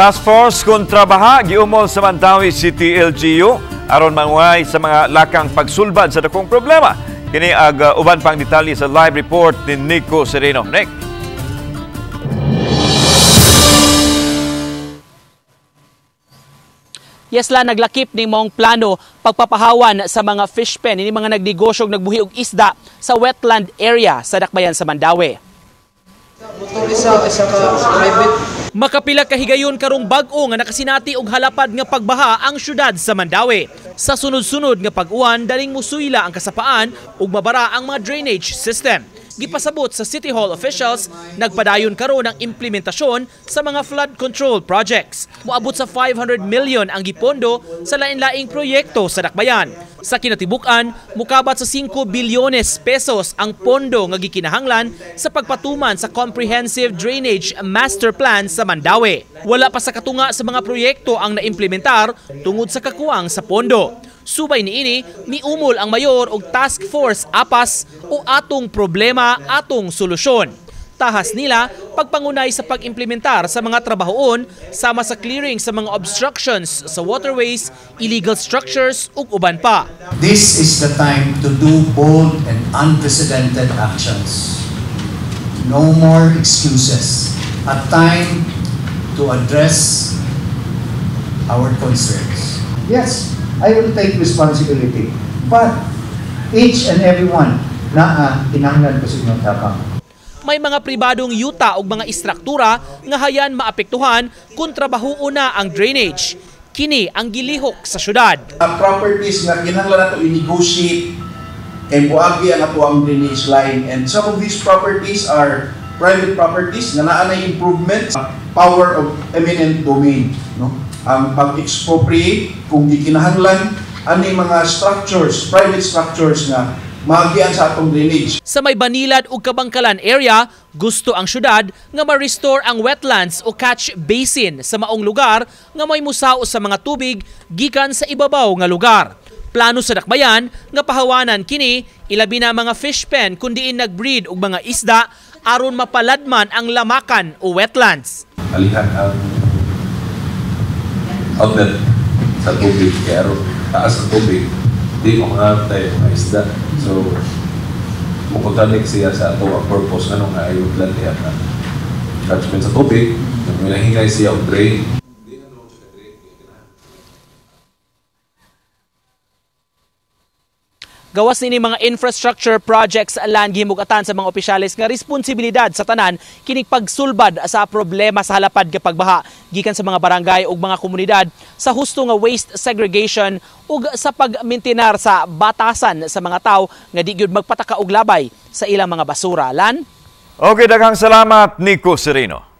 Task Force kontra baha giumol sa Mandaue City LGU aron manguhay sa mga lakang pagsulbad sa dakong problema. Kini ag uban pang detalye sa live report ni Nico Sereno. Nick. Yes la, naglakip ni mong plano pagpapahawan sa mga fish pen ini mga nagnegosyo og nagbuhi og isda sa wetland area sa Dakbayan sa Mandaue. Makapila kahigayon karong bag-o nga nakasinati og halapad nga pagbaha ang syudad sa Mandaue. Sa sunod-sunod nga pag-uwan, daling musuyla ang kasapaan ug mabara ang mga drainage system. Gipasabot sa City Hall officials, nagpadayon karon ang implementasyon sa mga flood control projects. Moabot sa 500 million ang gipondo sa lain-laing proyekto sa Dakbayan. Sa kinatibuk-an, mukabat sa 5 bilyones pesos ang pondo nga gikinahanglan sa pagpatuman sa Comprehensive Drainage Master Plan sa Mandaue. Wala pa sa katunga sa mga proyekto ang naimplementar tungod sa kakuwang sa pondo. Subay niini, miumol ang mayor og Task Force APAS o atong problema, atong solusyon. Tahas nila pagpangunay sa pag-implementar sa mga trabahoon sama sa clearing sa mga obstructions sa waterways, illegal structures ug uban pa. This is the time to do bold and unprecedented actions. No more excuses. A time to address our concerns. Yes, I will take responsibility. But each and every one naa kinahanglan ko sa inyong tabang. May mga pribadong yuta ug mga istruktura nga hayan maapektuhan kung trabahoon na ang drainage. Kini ang gilihok sa syudad. Properties nga kinahanglan nato i-negotiate kay buagi ang ato ang drainage line, and some of these properties are private properties nga naa nay improvements, power of eminent domain, no? Ang pag-expropriate kung gikinahanglan ani mga structures, private structures nga maagian sa atong drainage. Sa may Banilad ug Kabangkalan area, gusto ang syudad nga ma-restore ang wetlands o catch basin sa maong lugar nga may musao sa mga tubig gikan sa ibabaw nga lugar. Plano sa Dakbayan nga pahawanan kini ilabi na mga fish pen kun diin nagbreed og mga isda aron mapaladman ang lamakan o wetlands. Alihan ang outlet sa tubig kaya aron taas ang tubig, di mo mga mga isda. So, mukontradik siya sa ato ang purpose ano nga ay wetland diha na catchment sa tubig, nanghinay siya og drain. Gawas nini mga infrastructure projects lan gihimugatan sa mga opisyales nga responsibilidad sa tanan kining pagsulbad sa problema sa halapad nga pagbaha gikan sa mga barangay ug mga komunidad sa husto nga waste segregation ug sa pagmintinar sa batasan sa mga tawo nga di gyud magpataka og labay sa ilang mga basura. Lan? Okay, daghang salamat, Nico Sereno.